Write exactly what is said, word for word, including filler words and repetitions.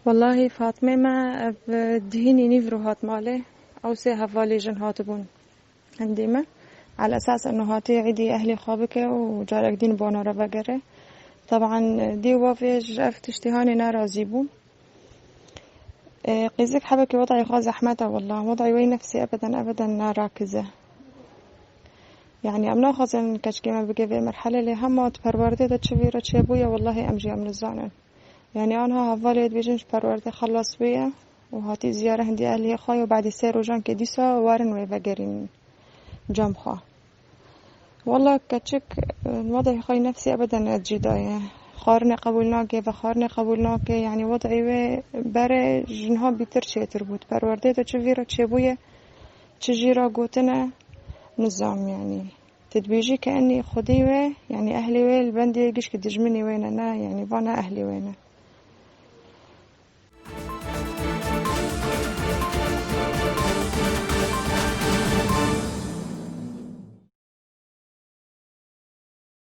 Wellahî Fatmê me ev dihînî nîvro hat malê. Ew sê hevalê jin hatibûn. Hindê me. Ala esas eno hatê îdî ehlê xwe bike û carek din bona re vegere. Taban dê wavê ji ev tiştî hanê nerazî bû. E, qîzik hebekî wedayê xwe zehmet e wallah. Wedayê wê nefsî ebeden ebeden nerakize. Yani em naxwazin keçikê me bige vê merhelê lê hema di perwerdê de çi vî re çêbûye wellahî em jî em nizanin. Yani anha hevalê dibêjin ji perwerdê xelas bûye û hatî ziyare hindî ehliyê xwe û badî sê rojan ke dîsa werin wê vegerînin cem xwe. Wela keçik, e, wedayê xwe nefsî ebeden cî daye. Xwarinê qebûl nake, vexwarinê qebûl nake. Yani wedayê wê berê ji niha bîtir çêtir bû. Di perwerdê de çi vî re çêbûye, çi jî re gotine, nizam yani. Tu dibêjî ke enî xwedî wê, yani ehlê wê li bendê gişkî dijminê wê ne, ne, yani va ne ehlê wê ne.